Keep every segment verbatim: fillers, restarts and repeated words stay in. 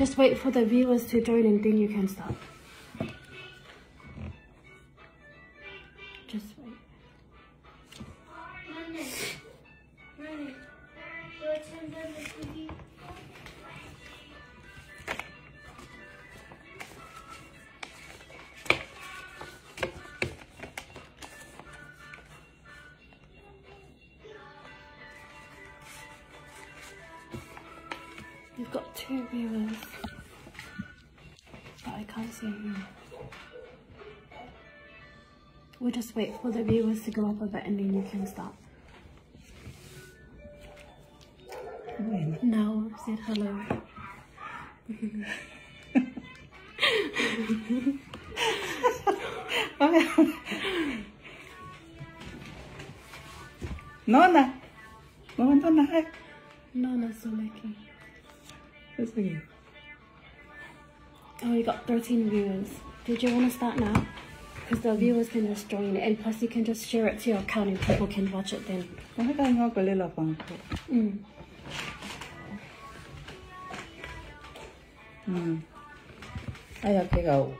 Just wait for the viewers to join and then you can start. Just wait. You've got two viewers, but I can't see you. We'll just wait for the viewers to go up a bit and then you can start. Now said hello. Nona. Nona, Nona, hi. Nona, Soleki. That's okay. Oh, you got thirteen viewers. Did you want to start now? Because the viewers can just join it, and plus you can just share it to your account and people can watch it then. Ko e kāinga ko Lela Pangko. Mm. Mm. ʻAi ā ke kau.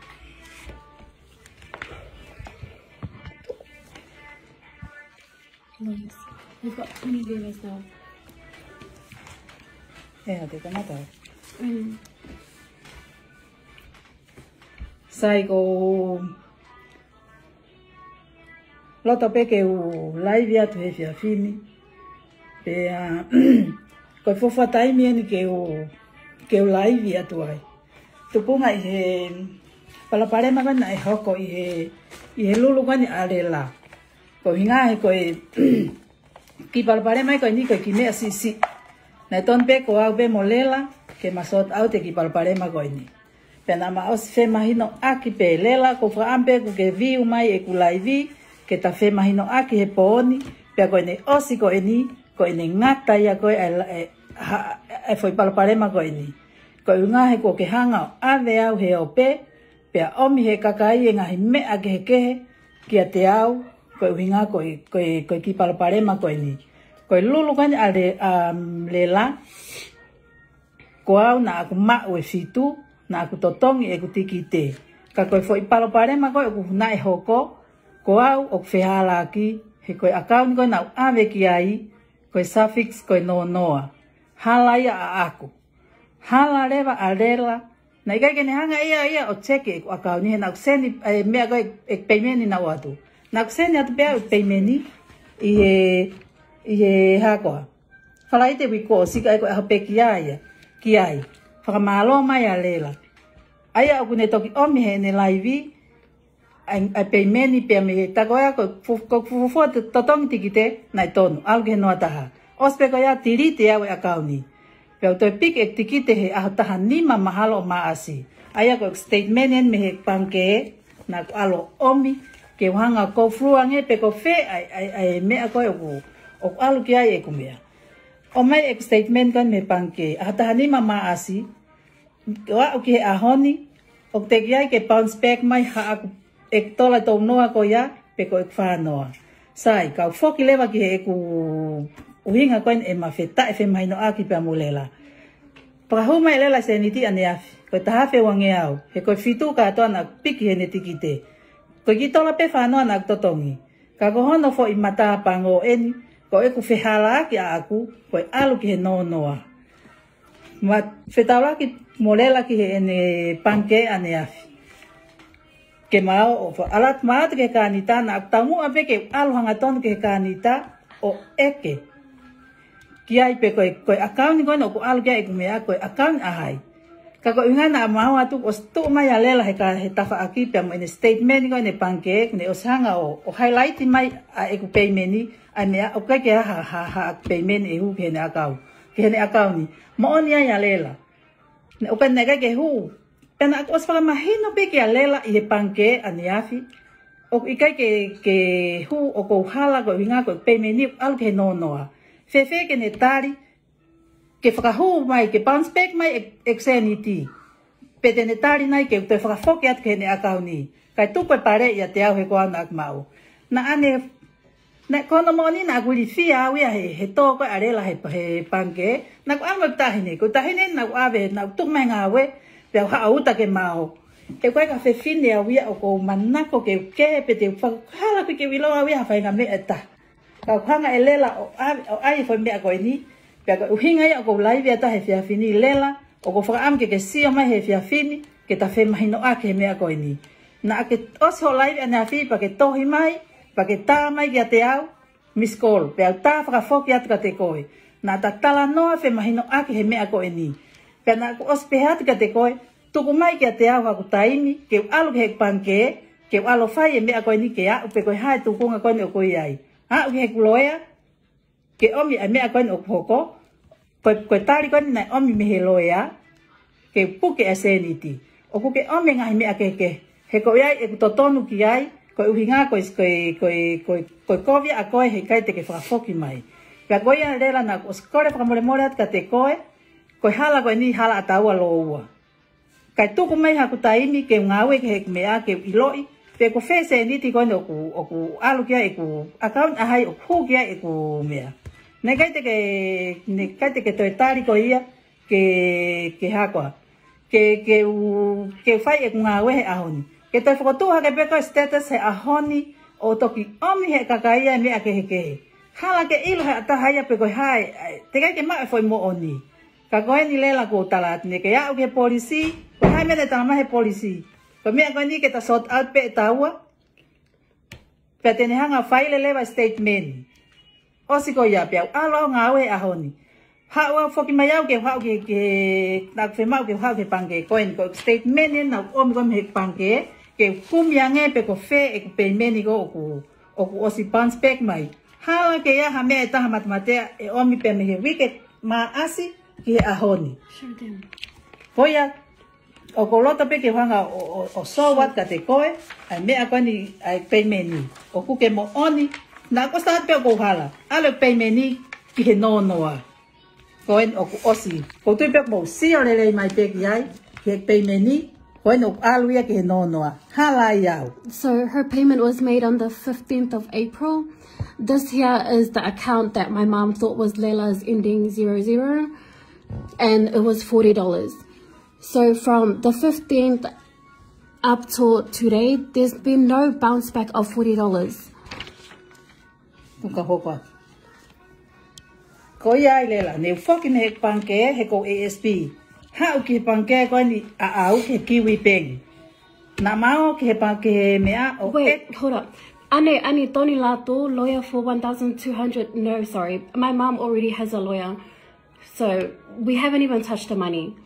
Nice. We've got twenty viewers now. ʻE, ʻa te kamata. Mm. Sai, ko u loto pē ke u laivi atu he efiafi ni. Pea, ko e fuofua taimi eni ke u, ke u laivi atu ai. Tupunga ʻi he palopalema ko ē naʻe hoko ʻi he, ʻi he lulu ko eni ʻa Lela. Ko e ʻuhinga he ko e kiʻi palopalema ko eni ko e kiʻi meʻa siʻisiʻi. Naʻe tonu pē ko au pē mo Lela ke ma sort out e kiʻi palopalema ko eni. Pea naʻa ma ʻosi femahinoʻaki pē, Lela, ko u fakaʻamu pē ʻoku ke view mai ʻeku laivi, ke ta femahinoʻaki he pō ni, pea ko ʻene ʻosi ko eni, ko ʻene ngata ia ko ē ʻa e, ʻa e, ha, ʻa e foʻi palopalema ko eni. Ko e ʻuhinga he kuo ke hanga ʻo ʻave au he ope, pea ʻomi he kakai e ngaahi meʻa kehekehe kiate au, ko e ʻuhinga ko e, ko e, ko e kiʻi palopalema ko eni. Ko e lulu ko eni ʻa Le-, ʻa, um, Lela, ko au naʻa ku maʻu e fitu, naʻa ku totongi ʻeku tikite. Ka ko e foʻi palopalema ko ē ʻoku naʻe hoko, ko au ʻoku fehālaaki, he ko e ʻakauni ko ē naʻa ku ʻave ki ai, ko e suffix ko e noa noa. Hala ia ʻaʻaku. Hala leva ʻa Lela. Naʻe ʻikai ke ne hanga ia, ia ʻo check ʻeku ʻakauni, he naʻa ku send e meʻa ko ē e payment naʻe ʻoatu. Naʻa ku send atu pē ʻeku payment ʻi he, ʻi he hā koā. Falaite uike kuo ʻosi ka ʻe ko e ʻaho pē ki ai, ki ai. Fakamālō mai ʻa Lela. ʻA ia ʻoku ne toki ʻomi heʻene laivi, ʻa e, ʻa e payment pea mei he takoea ko fu-, ko fu-, fu-, fu-, to-, totongi tikite naʻe tonu, ʻalu ki he noa taha. ʻOsi pē ko ia, delete ʻe au e ʻakauni. Pea u toe piki e tikite he ʻaho taha nima mahalo ʻo Maʻasi. ʻA ia ko e statement eni mei he pangikē, naʻa ku ʻalu ʻo ʻomi, ke u hanga ʻo go through ange pe ko fē ʻa e, ʻa e, ʻa e meʻa ko ē ʻoku, ʻoku ʻalu ki ai ʻeku meʻa. ʻOmai ʻeku statement ko eni mei he pangikē, ʻaho taha nima Maʻasi, ʻo aʻu ki he ʻaho ni, ʻoku teʻeki ai ke bounce back mai haʻaku ʻeku tola ʻe tolu noa ko ia, pe ko ʻeku fā noa. Sai, kau foki leva ki heʻeku ʻuhinga ko eni ʻema fetaʻefemahinoʻaki pea mo Lela. Fakahū mai Lela e sēniti ʻaneafi, ko e taha afe uangeau, he ko e fitu kātoa naʻa ku piki heʻene tikite. Ko e kiʻi tola pē fā noa naʻa ku totongi. Ka ko hono foʻi matāpango eni, ko ʻeku fehālaaki ʻaʻaku, ko e ʻalu ki he noa noa. Ma fetaulaki mo Lela ki heʻene pangikē ʻaneafi. Ke ma ō ʻo fa-, ʻalu atu ma ō atu ki he kānita, naʻa ku taumuʻa pē ke ʻalu hangatonu ki he kānita ʻo ʻeke ki ai pe ko e, ko e ʻakauni ko ena ʻoku ʻalu ki ai ʻeku meʻa ko e ʻakauni ʻa hai. Ka ko e ʻuhinga naʻa ma ō atu ʻosi tuʻu mai ʻa Lela he ka-, he tafaʻaki pea mo ʻene statement ko ē ʻene pangikē, kuo ne ʻosi hanga ʻo, ʻo highlight mai ʻa ʻeku payment, ʻa e meʻa ʻoku ʻikai ke ha, ha, ha payment ʻe hū ki heʻene ʻakau-, ki heʻene ʻakauni. Moʻoni ai ʻa Lela. Naʻe ʻikai, naʻe ʻikai ke hū. Pea naʻa ku ʻosi fakamahino pē kia Lela ʻi he pangikē ʻaneafi. ʻOku ʻikai ke, ke hū ʻoku ou hala ko e ʻuhinga ko e payment ʻoku ʻalu ki he noa noa. Fēfē ke ne tali, ke fakahū mai, ke bounce back mai e, ʻeku sēniti. Pe te ne tali nai ke u toe fakafoki atu ki heʻene ʻakauni. Kae tuku e pale ʻiate au he ko au naʻa ku maʻu. Naʻa ne Naʻe, ko hono moʻoni naʻá ku ilifia au ia he, he tō ko ē ʻa Lela he, he pangikē. Naʻá ku ʻalu mai ki he taʻahine, ko e taʻahine naʻá ku ʻave, naʻá ku tuku mai e ngāue, pea u haʻu atu ke mao. He ko e kau fefine au ia ʻoku ou manako ke u kē pe te u fakahala ʻoku ʻikai ke u ʻilo au ia ha faʻahinga meʻa ʻe taha. Ka u hanga ʻe Lela ʻo ʻave, ʻo ʻai e foʻi meʻa ko eni, pea ko e ʻuhinga ia ʻoku ou laivi atu he efiafi ni Lela, ʻoku ou fakaʻamu ke ke sio mai he efiafi ni, ke ta femahinoʻaki he meʻa ko eni. Naʻá ke ʻosi hoʻo laivi ʻaneafi pea ke tohi mai, pea ke tā mai kiate au, miss call, pea u tā fakafoki atu kiate koe. Naʻá ta talanoa femahinoʻaki he meʻa ko eni. Pea naʻá ku ʻosi pehē atu kiate koe, tuku mai kiate au haku taimi, ke u ʻalu ki he pangikē, ke u ʻalu ʻo fai e meʻa ko eni ke aʻu pe ko e hā e tūkunga ko eni ʻoku ʻi ai. Aʻu ki heʻeku loea, ke ʻomi e meʻa ko eni ʻoku hoko, ko e, ko e tali ko eni naʻe ʻomi mei he loea, ke puke e sēniti. ʻOku ke ʻomi e ngaahi meʻa kehekehe. He ko ia ʻeku totonu ki ai, ko e ʻuhinga ko e, ko e, ko e, ko e, ko e kovi ʻa koe he ʻikai te ke fakafoki mai. Pea ko ia Lela naʻá ku ʻosi kole fakamolemole atu kiate koe, ko e hala ko eni hala ʻataua lōua. Kae tuku mai haku taimi ke u ngāue ki heʻeku meʻa ke u ʻiloʻi, pe ko fē sēniti ko eni ʻoku, ʻoku ʻalu ki ai ʻeku account ʻa hai ʻoku hū ki ai ʻeku meʻa. Naʻe ʻikai te ke, naʻe ʻikai te ke toe tali koe ia, ke, ke hā koā. Ke, ke u, ke u fai ʻeku ngāue he ʻaho ni. Ke toe fokotuʻu hake pē ko e status he ʻaho ni, ʻo toki ʻomi he kakai ia e meʻa kehekehe. Hala ke ʻilo he ʻa taha ia pe ko e hā e, ʻe, teʻeki ai ke maʻu e foʻi moʻoni. Ka ko eni Lela ʻoku ou tala atu ni ke aʻu ki he polisi, ko e hā e meʻa naʻe tala mai he polisi. Ko e meʻa ko eni ke ta sort out pē ʻe taua, pea te ne hanga fai leva e statement. ʻOsi ko ia pea u ʻalu au ngāue he ʻaho ni. Haʻu au foki mai au ke u haʻu ke, ke, naʻá ku fiemaʻu ke u haʻu ki he pangikē ko eni, ko e statement eni naʻá ku ʻomi ko ē mei he pangikē, ke u kumi ange pe ko fē ʻeku payment ko ē ʻoku, ʻoku ʻosi bounce back mai. Hala ke ʻi ai ha meʻa ʻe taha matematea ʻe ʻomi pē mei he uike Maʻasi ki he ʻaho ni. Sure thing. Ko ia, ʻoku ou loto pē ke u hanga ʻo, ʻo, ʻo show atu kiate koe ʻa e meʻa ko eni, ʻa e payment ni. ʻOku ke moʻoni, naʻá ku start pē ʻoku ou hala. ʻAlu e payment ni ki he nonoa. Ko eni ʻoku ʻosi. ʻOku ou tui pē ʻoku mou sio lelei mai pē ki ai, ki he payment ni, ko eni ʻoku ʻalu ia ki he nonoa. Hala ai au. So her payment was made on the fifteenth of April. This here is the account that my mom thought was Lela's ending zero zero, and it was forty dollars. So from the fifteenth up to today, there's been no bounce back of forty dollars. Tuka hoko atu. Ko ia ai Lela, ne u foki mei he pangikē, he ko e A S B. Haʻu ki he pangikē ko eni ʻaʻau ki he Kiwi Bank. Naʻá ma ō ki he pangikē meʻa ʻo Wait, hold up. Ane, Ani Tony Lato, lawyer for one thousand two hundred. No, sorry. My mom already has a lawyer. So we haven't even touched the money.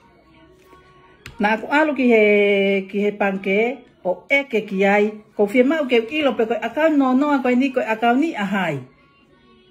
Naʻá ku ʻalu ki he, ki he pangikē, ʻo ʻeke ki ai, ʻoku ou fiemaʻu ke u ʻilo pe ko e account nonoa ko eni ko e account ni ʻa hai.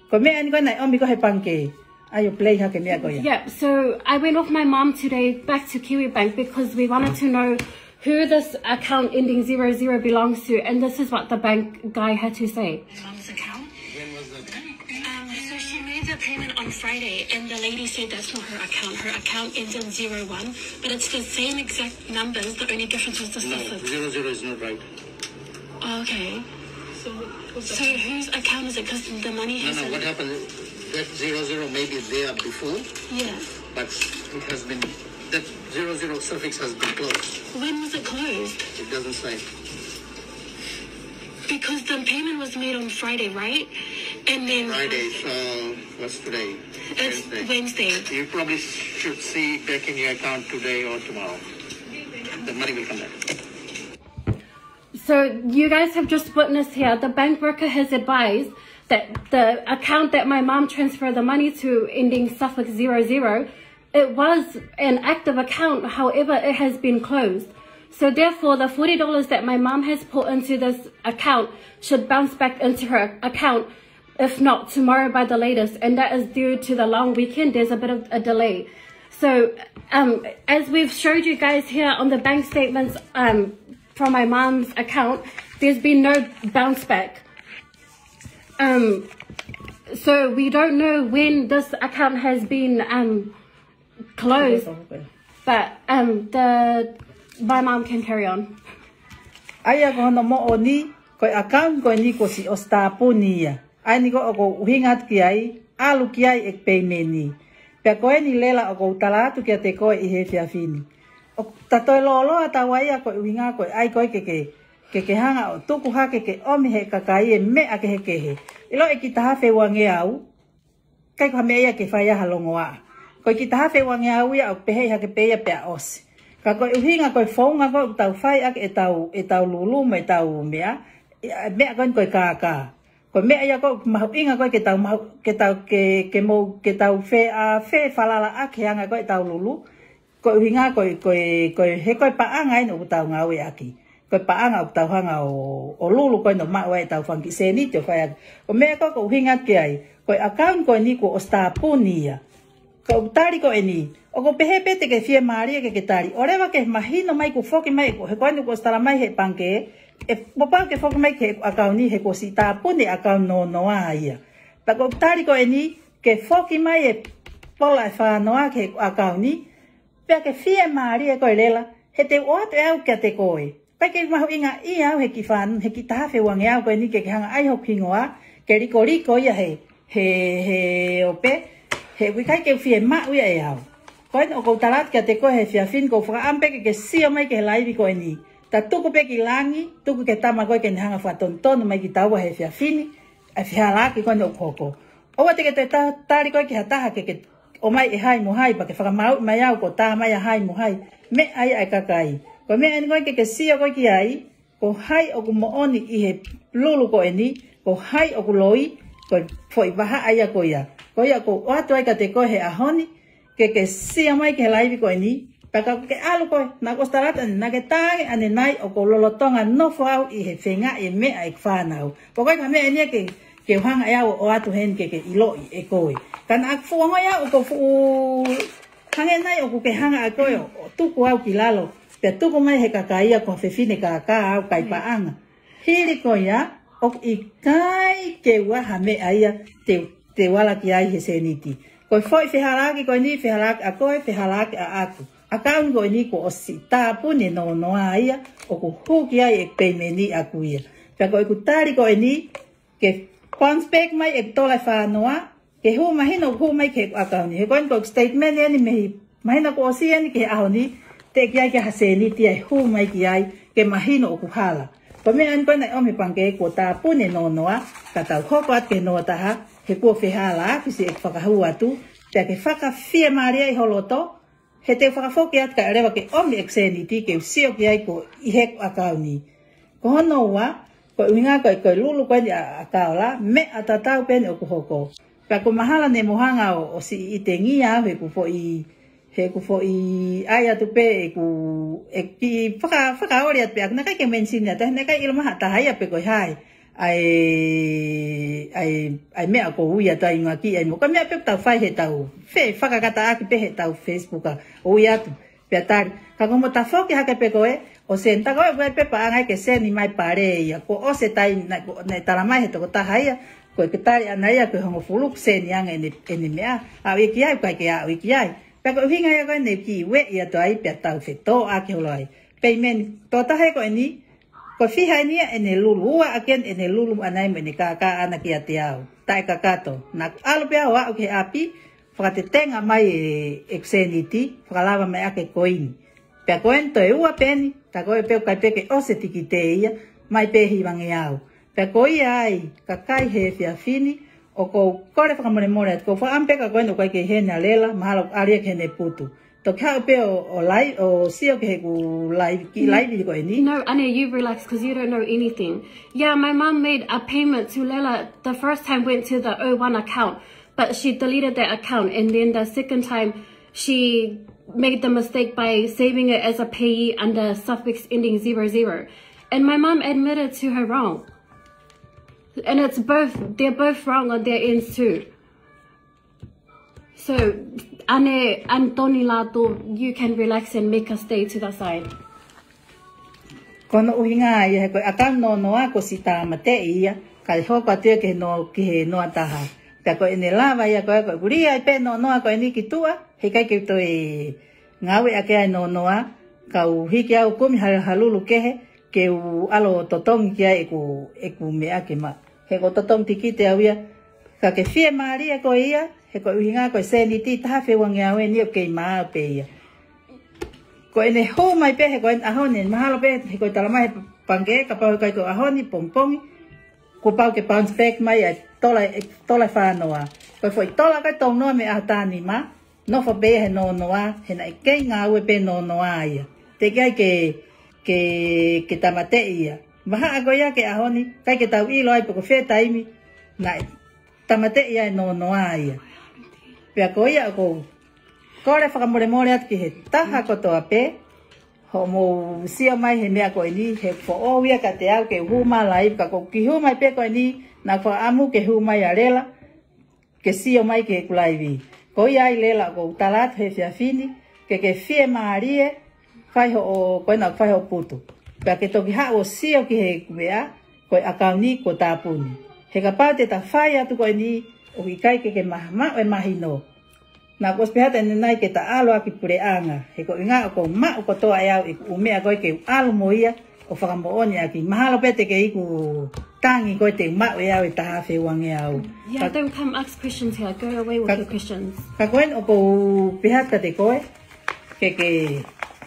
Ko e meʻa eni ko ē naʻe ʻomi ko ē he pangikē. ʻAi ʻo play hake e meʻa ko ia. Yeah, so I went with my mom today back to Kiwi Bank because we wanted to know who this account ending zero zero belongs to, and this is what the bank guy had to say. Mum's account. When was that? Um, so she made the payment on Friday, and the lady said that's not her account. Her account ends in zero one, but it's the same exact numbers. The only difference was the suffix. No, zero zero is not right. Okay. So, so whose account is it? 'Cause the money hasn't. No, no, what happened? That zero zero may be there before. Yeah. But it has been, that zero zero suffix has been closed. When was it closed? It doesn't say. Because the payment was made on Friday, right? And then Friday, so what's today? It's Wednesday. Wednesday. You probably should see it back in your account today or tomorrow. The money will come back. So you guys have just witnessed here, the bank worker has advised that the account that my mom transferred the money to ending suffix zero zero, it was an active account, however, it has been closed. So therefore, the forty dollars that my mom has put into this account should bounce back into her account, if not tomorrow by the latest, and that is due to the long weekend. There's a bit of a delay. So, um, as we've showed you guys here on the bank statements, um, from my mom's account, there's been no bounce back. Um, so we don't know when this account has been, um, closed, but, um, the, my mom can carry on. ʻA ia ko hono moʻoni, ko e account ko eni kuo ʻosi ʻosi tāpuni ia. ʻA eni ko ē ʻoku ou ʻuhinga atu ki ai, ʻalu ki ai ʻeku peimeni. Pea ko eni Lela ʻoku ou tala atu kiate koe ʻi he efiafi ni. ʻOku ta toe lōloa taua ia ko e ʻuhinga ko e ʻai ko ē ke ke, ke ke hanga ʻo tuku hake ke ʻomi he kakai e meʻa kehekehe. ʻIlo e ki taha feua ngeau, ʻikai ko ha meʻa ia ke fai ai ha longoaʻa. Ko e ki taha feua ngeau ia ʻoku pehē hake pē ia pea ʻosi. Ka ko e ʻuhinga ko e founga ko ē ʻoku tau fai ʻaki ʻetau, ʻetau lulu mo ʻetau meʻa, ʻi, meʻa ko eni ko e kākā. Ko e meʻa ia ko ē ʻoku mahuʻinga ko ē ke tau mahu-, ke tau ke, ke mou, ke tau fe-, ʻa, fefalala ʻaki he anga ko ē ʻetau lulu. Ko e ʻuhinga ko e, ko e, ko e, he ko e paʻanga eni ʻoku tau ngāueʻaki. Ko e paʻanga ʻoku tau hanga ʻo, ʻo lulu ko eni ʻo maʻu ai ʻetau fanga kiʻi sēniti ʻo fai ʻaki. Ko e meʻa ko ē ʻoku ou ʻuhinga atu ki ai, ko e account ko eni kuo ʻosi tāpuni ia. Ko ʻeku tali ko eni, ʻoku ou pehē pē te ke fiemālie ke ke tali. ʻOleva ke mahino mai kuo foki mai, ko, he ko eni kuo ʻosi tala mai he pangikē, ʻe, kuo pau ke foki mai ki he ʻakauni, he kuo ʻosi tāpuni e account noa noa ia. Pea ko ʻeku tali ko eni, ke foki mai e pola ʻe fā noa ki he ʻakauni, pea ke fiemālie koe Lela, he te u ʻoatu ʻe au kiate koe. ʻIkai ke mahuʻingaʻia au he ki fā, he ki taha feua ngeau ko eni ke ke hanga ʻai hoku hingoa, ke likoliko ia he, he, he ope, he ʻoku ʻikai ke u fiemaʻu ia ʻe au. Ko eni ʻoku ou tala atu kiate koe he efiafi ni, ʻoku ou fakaʻamu pē ke ke sio mai ki he laivi ko eni. Ta tuku pē ki langi, tuku ki he tama ko ē ke ne hanga fakatonutonu mai kitaua he efiafi ni, ʻa e fehālaaki ko eni ʻoku hoko. ʻOua te ke toe ta-, tali koe ki ha taha ke ke ʻomai ʻe hai mo hai, pea ke fakamaauʻi mai au kuo tā mai ʻa hai mo hai. Meʻa ia ʻa e kakai. Ko e meʻa eni ko ē ke ke sio koe ki ai, ko hai ʻoku moʻoni ʻi he lulu ko eni, ko hai ʻoku loi, ko e foʻi vahaʻa ia ko ia. Ko ia ʻoku ou ʻoatu ai kiate koe he ʻaho ni, ke ke sio mai ki he laivi ko eni, pea ka ke ʻalu koe, naʻa ku ʻosi tala atu ʻanenai, naʻa ke tā ange ʻanenai ʻoku ou lolotonga nofo au ʻi he feingaʻi e meʻa ʻeku fānau. Ko e ko e meʻa eni ia ke, ke u hanga ʻe au ʻo ʻoatu heni ke ke ʻiloʻi ʻe koe. Ka naʻa ku fuʻu ongoʻi au ʻoku ou fuʻu hangē nai ʻoku ke hanga ʻe koe ʻo, ʻo tuku au ki lalo, pea tuku mai he kakai ia ko ha fefine kākā au kai paʻanga. Hili ko ia, ʻoku ʻikai ke ʻi ai ha meʻa ia te, te u ala ki ai he sēniti. Ko e foʻi fehālaaki ko eni, fehālaaki ʻa koe, fehālaaki ʻaʻaku. Account ko eni kuo ʻosi tāpuni noa noa ia, ʻoku hū ki ai e peimeni ʻaku ia. Pea ko ʻeku tali ko eni, ke bounce back mai e tola ʻe fā noa, ke hū mahino hū mai ki he ʻakauni. He ko eni ko e statement eni mei, mahino kuo ʻosi eni ki he ʻaho ni, teʻeki ai ke ʻi ai ha sēniti ia ʻe hū mai ki ai, ke mahino ʻoku hala. Ko e meʻa eni ko ē naʻe ʻomi he pangikē kuo tāpuni noa noa, ka tau hoko atu ki he noa taha, he kuo fehālaaki siʻeku fakahū atu, pea ke fakafiemālie ʻi ho loto, he te u fakafoki atu kae ʻoua leva ke ʻomi ʻeku sēniti ke u sio ki ai ko ē ʻi heʻeku ʻakauni. Ko hono ua, ko e ʻuhinga ko e, ko e lulu ko eni ʻa, ʻa Kaola, meʻa tatau pē eni ʻoku hoko. Pea ʻoku mahalo ne mou hanga ʻo, ʻo siʻi ʻitengia au heʻeku foʻi, heʻeku foʻi ʻai atu pē ʻeku, ʻeku kiʻi faka-, fakaoli atu pē, ʻa ia naʻe ʻikai ke u mention atu, naʻe ʻikai ʻilo mai ha taha ia pe ko hai. ʻA e, ʻa e, ʻa e meʻa ʻoku ou ui atu ai ngā kiʻi ai mo. Ko e meʻa pē ʻoku tau fai heʻetau, fe-, fakakataʻaki pē heʻetau Facebook ʻa, ʻo ui atu, pea tali. Ka ko hoʻomo tafoki hake pē ko ē, ʻo send, tā ko ē ʻoku ʻi ai pē paʻanga ia ke send mai pale ia. Kuo ʻosi e taimi, naʻe, naʻe tala mai he tokotaha ia, ko e ke tali ʻana ia ko e hongofulu, send ange ʻene, ʻene meʻa, ʻaʻu ia ki ai, ʻikai ke ʻaʻu ia ki ai. Pea ko e ʻuhinga ia ko ē ne u kiʻi ueʻi atu ai, pea tau fetōʻaki holo ai. Peimeni, tokotaha ko eni, ko e fiha eni ia ʻene lulu, ua ʻaki eni ʻene lulu ʻana ia mo ʻene kākā ʻana kiate au. Taʻekakato. Naʻa ku ʻalu pē au ʻo aʻu ki he ʻapi, fakatetenga mai e, ʻeku sēniti, fakalava mai ʻaki e koini. Pea ko eni toe ua pē eni, tā ko ē pē ʻoku ʻikai pē ke ʻosi e tikite ia, mai pē hivangeau. Pea ko ia ai, kakai he efiafi ni, ʻoku ou kole fakamolemole atu, ʻoku ou fakaʻamu pē ka ko eni ʻoku ʻikai ke ʻi heni ʻa Lela, mahalo ʻoku ʻalu ia ki heʻene putu. Toki haʻu pē ʻo, ʻo live, ʻo sio ki heʻeku live, kiʻi live ko eni. No, Ane, you relax 'cause you don't know anything. Yeah, my mum made a payment to Lela. The first time went to the O one account, but she deleted that account, and then the second time she made the mistake by saving it as a payee under suffix ending zero zero. And my mum admitted to her wrong. And it's both, they're both wrong on their ends too. So, Ane, Anthony Lato, you can relax and make us stay to the side. Ko hono ʻuhinga ia he ko e ʻakauni noa noa kuo ʻosi tāmateʻi ia, kae hoko atu ia ki he noa, ki he noa taha. Pea ko ʻene lava ia ko ē, ko e kulia ai pē noa noa ko eni ki tuʻa, heʻikai ke u toe ngāueʻaki ai noa noa, ka u hiki au kumi hal-, ha lulu kehe, ke u ʻalu ʻo totongi ki ai ʻeku, ʻeku meʻa ke ma-, He ʻoku ou totongi tikite au ia. Ka ke fiemālie koe ia, he ko e ʻuhinga ko e sēniti taha afe uangeau eni ʻoku kei maʻu pē ia. Ko ʻene hū mai pē he ko e ʻaho ni, mahalo pē he ko e talamai he pangikē, kapau he ʻikai ko e ʻaho ni pongipongi, kuo pau ke bounce back mai ʻa e tola, ʻe tola ʻe fā noa. Ko e foʻi tola ko e tolu noa mei he ʻaho taha nima, nofo pē ia he noa noa, he naʻe kei ngāue pē noa noa ia. Teʻeki ai ke, ke, ke tāmateʻi ia. Vahaʻa ko ia ki he ʻaho ni, ʻikai ke tau ʻilo ai pe ko fē taimi naʻe tāmateʻi ai e noa noa ia. Pea ko ia ʻoku ou kole fakamolemole atu ki he taha kotoa pē, hoʻomou sio mai he meʻa ko eni, he foʻou ia kiate au ke u hū mai live, ka ʻoku ou kiʻi hū mai pē ko eni, naʻa ku fakaʻamu ke hū mai ʻa Lela, ke sio mai ki heʻeku live. Ko ia ai Lela ʻoku ou tala atu he efiafi ni, ke ke fiemālie, fai hoʻo, ko ena fai hoʻo putu. Pea ke toki haʻu ʻo sio ki heʻeku meʻa, ko e ʻakauni kuo tāpuni. He kapau te ta fai atu ko eni, ʻoku ʻikai ke ke ma-, maʻu e mahino. Naʻa ku ʻosi pehē atu ʻanenai ke ta ʻalu ʻaki puleʻanga. He ko e ʻuhinga ʻoku ou maʻu kotoa ʻe au ʻeku ʻū meʻa ko ē ke u ʻalu mo ia ʻo fakamoʻoni ʻaki. Mahalo pē te ke iku tangi ko e te u maʻu ʻe au e taha afe uangeau. Yeah, ka- don't come ask questions here. Go away with ka-, your questions. Ka ko eni ʻoku ou pehē atu kiate koe, ke ke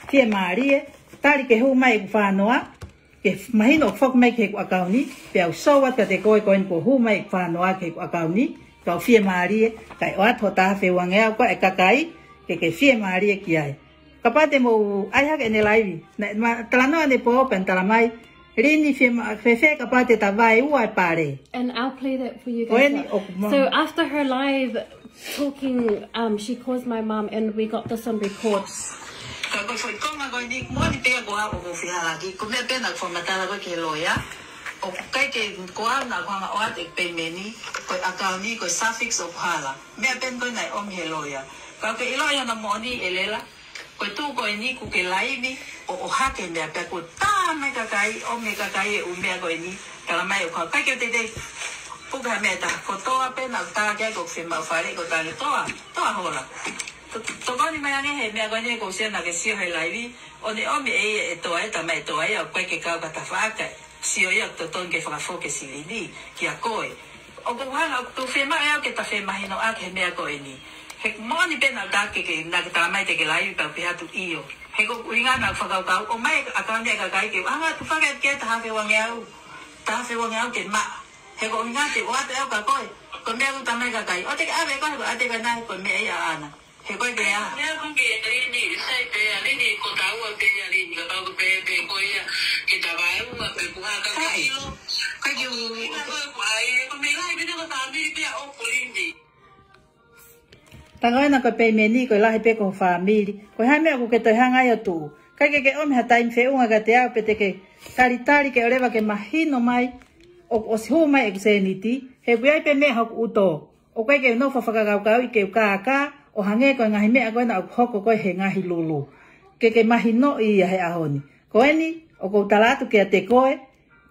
fiemālie, tali ke hū mai ʻeku fā noa, ke f-, mahino ʻoku foki mai ki heʻeku ʻakauni, pea u show atu kiate koe ko eni kuo hū mai ʻeku fā noa ki heʻeku ʻakauni, kau fiemālie, kae ʻoatu hoʻo taha afe uangeau ko e kakai, ke ke fiemālie ki ai. Kapau te mou ʻai hake ʻene live, naʻe ma-, talanoa ʻanepō pea ne talamai, Lini fiema-, fēfē kapau te ta vaeua e pale. And I'll play that for you guys. Ko eni ʻoku ma- So after her live, talking, um, she calls my mum and we got this on record. Ka ko e foʻi konga ko eni, moʻoni pē ia ko au ʻoku ou fie hala ki, ko e meʻa pē naʻa ku fakamatala ko ē ki he loea. ʻOku ʻikai ke ko au naʻa ku hanga ʻo ʻoatu e peimeni, ko e ʻakauni, ko e suffix ʻoku hala. Meʻa pē ko ē naʻe ʻomi he loea. Ka ʻoku ke ʻilo ia naʻa moʻoni ʻe Lela. Ko e tuʻu ko eni kuo ke laivi ʻo, ʻohake meʻa pea kuo tā mai kakai, ʻomi kakai e ʻū meʻa ko eni, talamai ʻoku ʻikai ke teitei puke ha meʻa ʻe taha, kotoa pē naʻa ku tala ki ai ko e fiemaʻu fale, ko e tala ki ai toa, toa hola. To-, tokoni mai ange he meʻa ko eni ʻoku ou sio naʻa ke sio he laivi, ʻo ne ʻomi ʻe ia e toa ʻe talamai e toa ia, ʻoku ʻikai ke kau ka tafaʻaki. Sio ia ʻoku totonu ke fakafoki e silini kia koe. ʻOku ou hanga, ʻoku ou fiemaʻu ʻe au ke ta femahinoʻaki he meʻa ko eni. He moʻoni pē naʻa ku taki ke, naʻa ke talamai te ke laivi pea u pehē atu ʻio. He ko e ʻuhinga naʻa ku fakakaukau, ʻomai e ʻakauni ʻa e kakai ke u hanga atu fakahā ki ai e taha afe uangeau. Taha afe uangeau ke maʻa. He ko e ʻuhinga te u ʻoatu ʻe au kia koe. Ko e meʻa ʻoku talamai ʻe he kakai. ʻOua te ke ʻave ʻe koe, ko e ʻoua te ke ʻave ʻe koe, ko e meʻa ia ʻaʻana. He ko e pea. Meʻa ko ē ke Lini, sai pē ʻa Lini, ko taua pē ʻa Lini, kapau ko e pehē pē ko ia ke ta vaeua pe ko e hā ka ke ʻilo. Sai. Ko e kiʻi u-, ʻuhinga ko ē ko ai, ko e meʻa lahi pē ko e fāmili pē ʻoku Lini. Tangata ko e peimeni ko e lahi pē ko e fāmili. Ko e hā e meʻa ʻoku ke toe hanga ai ʻo tuʻu. ʻIkai ke ke ʻomi ha taimi feʻunga kiate au pe te ke talitali ke ʻoleva ke mahino mai ʻoku ʻosi hū mai ʻeku sēniti. He ʻoku ʻi ai pē meʻa hoku ʻuto. ʻOku ʻikai ke u nofo fakakaukauʻi ke u kākā ʻo hangē ko e ngaahi meʻa ko ena ʻoku hoko ko ē he ngaahi lulu. Ke ke mahinoʻi ia he ʻaho ni. Ko eni, ʻoku ou tala atu kiate koe,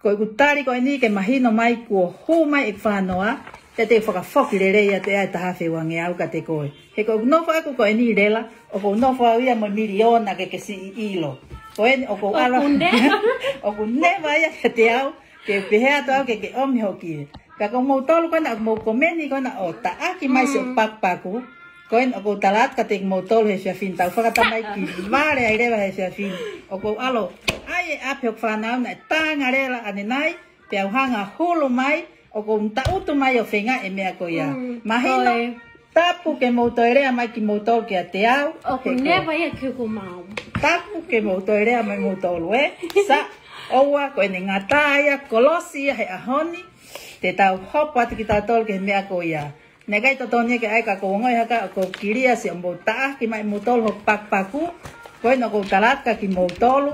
ko ʻeku tali ko eni ke mahino mai kuo hū mai ʻeku fā noa, pea te u fakafoki lelei atu ʻa e taha afe uangeau kiate koe. He ko ʻeku nofo ʻaku ko eni Lela, ʻoku ou nofo au ia mo e miliona ke ke siʻi ʻilo. Ko eni ʻoku ou ʻoku ala-, never. ʻOku never ia kiate au, ke pehē atu au ke ke ʻomi hoku kiʻi. Ka ko moutolu ko ena, mou komeni ko ena ʻo taʻaki mai siʻo pakupaku. Ko ena ʻoku ou tala atu kiate kimoutolu he efiafi ni, tau fakatamaiki vale ai leva he efiafi ni. ʻOku ou ʻalu ʻai e ʻapi hoku fānau naʻe tanga Lela ʻanenai, pea u hanga hulu mai, ʻoku ou tangutu mai ʻo feinga e meʻa ko ia. Mm, mahino, ko e tapu ke mou toe lea mai kimoutolu kiate au. ʻOku he ko never ia ki hoku mum. Tapu ke mou toe lea mai moutolu, ē. Sa, ʻoua, ko ʻene ngata ia, kolosi ia he ʻaho ni, te tau hopo atu kitautolu ki he meʻa ko ia. Naʻe ʻikai totonu ia ke ʻai ka ʻoku ou ongoʻi hake ʻoku ou kilia siʻomou taʻaki mai moutolu hoku pakupaku, ko ena ʻoku ou tala atu kia kimoutolu,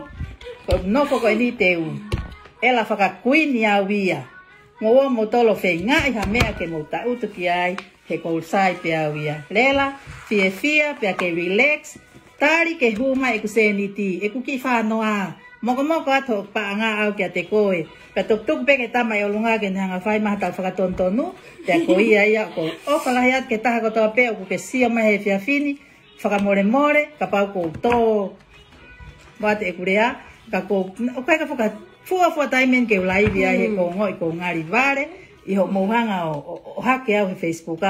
ko ʻeku nofo ko eni te u ʻela fakakuini au ia. Mou ō moutolu ʻo feingaʻi ha meʻa ke mou tangutu ki ai, he ʻoku ou sai pē au ia. Lela, fiefia, pea ke relax, tali ke hū mai ʻeku sēniti, ʻeku kiʻi fā noa, mokomoko atu hoku paʻanga au kiate koe. Pea tukutuku pē ki he Tamai ʻolunga ke ne hanga fai mai haʻatau fakatonutonu, pea ko ia ia ʻoku ou ʻofa lahi atu ki he taha kotoa pē ʻoku ke sio mai he efiafi ni, fakamolemole, kapau ʻoku ou tō vate ʻeku lea, ka ʻoku ou, ʻoku ʻikai ke fakafuafua taimi eni ke u laivi ai he ʻoku ou ongoʻi ʻoku ou ngali vale, ʻi hoʻomou hanga ʻo, ʻo, ʻo hake au he Facebook,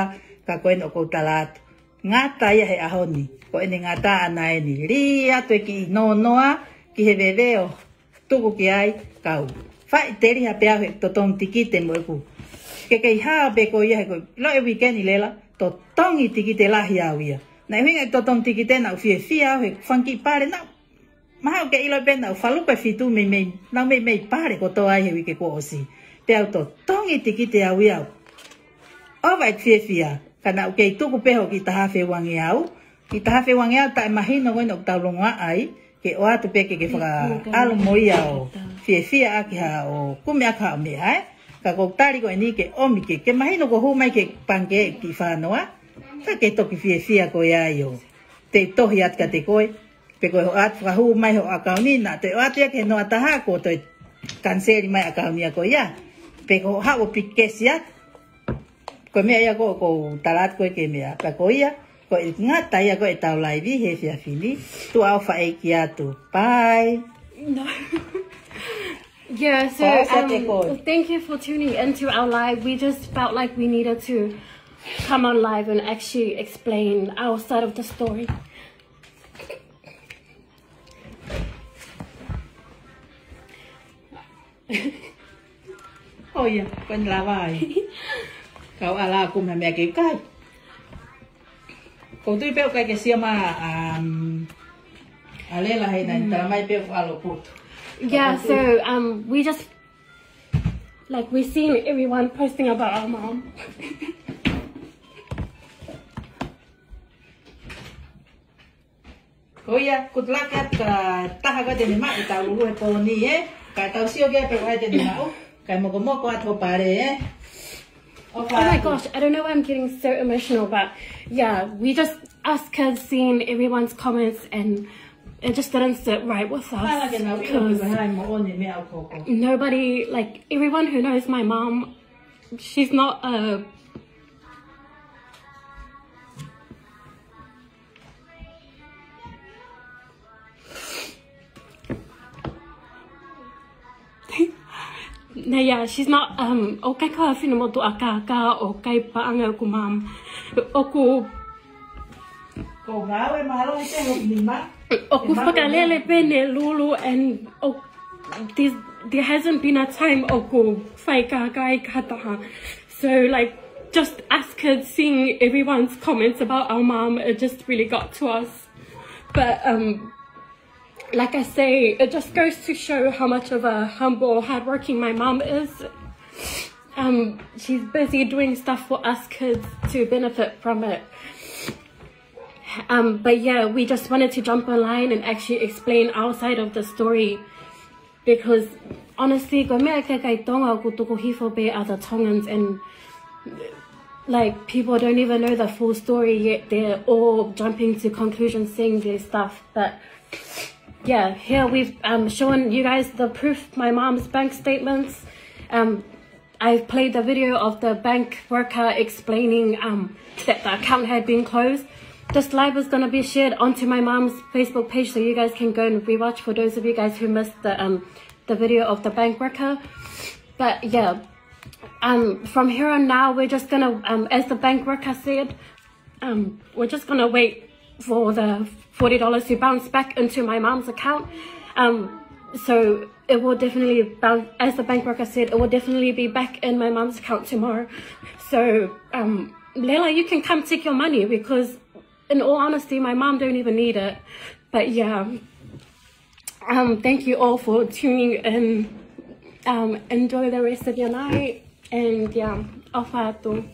ka ko eni ʻoku ou tala atu. Ngata ia he ʻaho ni, ko ʻene ngata ʻana eni. Lī atu e kiʻi nonoa ki he veve ʻo tuku ki ai, kau faʻiteliha pē au he totongi tikite mo ʻeku. Ke kei hao pē ko ia he ko e lau e weekend ʻi Lela, totongi tikite lahi au ia. Naʻe ʻuhinga e totongi tikite naʻá ku fiefia au he fanga kiʻi pale naʻá ku maʻu ke ʻilo pē naʻá ku faluku e fitu meimei, naʻá ku meimei pale kotoa ai he uike kuo ʻosi. Pea u totongi tikite au ia. ʻOku ou fiefia, ka naʻá ku kei tuku pē hoʻo kiʻi taha afe uangeau, kiʻi taha afe uangeau taʻemahino ko eni ʻoku tau longoaʻa ai, ke ʻoatu pē ke ke fakaʻalu mo ia ʻo fiefia ʻaki haʻo kumi ʻaki haʻo meʻa, ē? Ka ʻoku ou tali ko eni ke ʻomi ke, ke mahino ko e hū mai ki he pangikē kiʻi fānoa, ka ke toki fiefia ko ia ʻio. Te u tohi atu kiate koe, pe ko e ʻoatu fakahū mai hoʻo ʻakauni, naʻa te ʻoatu ia ki he noa taha kuo toe kaniseli mai ʻakauni ia ko ia. Pe ko haʻu ʻo pikesi atu. Ko e meʻa ia ko, ʻoku ou tala atu ko ē ke meʻa. Ka ko ia, ko e ngata ia ko ē ʻetau laivi he efiafi ni. Tuʻa ʻofa ʻeiki atu. Bye. No. Yeah, so, Pause at um, echo. Thank you for tuning into our live. We just felt like we needed to come on live and actually explain our side of the story. ʻO ia, ko eni lava ai. Kau ʻalu ʻo kumi ha meʻa ke u kai. Ko u tui pē ʻoku ʻikai ke sio mai, um, ʻa Lela he naʻe tala mai pē ʻoku ʻalu ʻo putu. Yeah, so, um, we just, like, we seen everyone posting about our mom. Ko ia, good luck atu ki he taha ko ē te ne maʻu ʻetau lulu he pō ni, ē? Ka tau sio ki ai pe ko hai te ne maʻu, kae mokomoko atu ho pale, ē? ʻOfa atu. Oh my gosh, I don't know why I'm getting so emotional, but yeah, we just, us kids seeing everyone's comments and it just didn't sit right with us. Hala ke nau ʻilo pe ko hai mo ʻone meʻa ʻoku hoko. Nobody, like, everyone who knows my mom, she's not a Now, yeah, she's not, um, ʻoku ʻikai ko ha finemotuʻa kākā, ʻoku ʻikai paʻanga ʻeku mom. ʻOku, Ko ngāue mālohi te ho nima. ʻOku fakalele pē ʻene lulu and ʻo, there's, there hasn't been a time ʻoku fai kākā ai ki ha taha. So, like, just us kids seeing everyone's comments about our mom, it just really got to us. But, um, like I say, it just goes to show how much of a humble, hardworking my mom is. Um, she's busy doing stuff for us kids to benefit from it. Um, but yeah, we just wanted to jump online and actually explain our side of the story. Because honestly, ko e meʻa ʻikai ke kai Tonga, ʻoku tuku hifo pē other Tongans and, like, people don't even know the full story yet. They're all jumping to conclusions, seeing their stuff. But yeah, here we've, um, shown you guys the proof, my mom's bank statements. Um, I've played the video of the bank worker explaining, um, that the account had been closed. This live is gonna be shared onto my mom's Facebook page, so you guys can go and rewatch for those of you guys who missed the, um, the video of the bank worker. But yeah, um, from here on now, we're just gonna, um, as the bank worker said, um, we're just gonna wait for the forty dollars to bounce back into my mom's account. Um, so it will definitely bounce, as the bank worker said, it will definitely be back in my mom's account tomorrow. So, um, Lela, you can come take your money because, in all honesty, my mom don't even need it. But yeah, um, thank you all for tuning in. Um, enjoy the rest of your night. And yeah, ʻofa atu.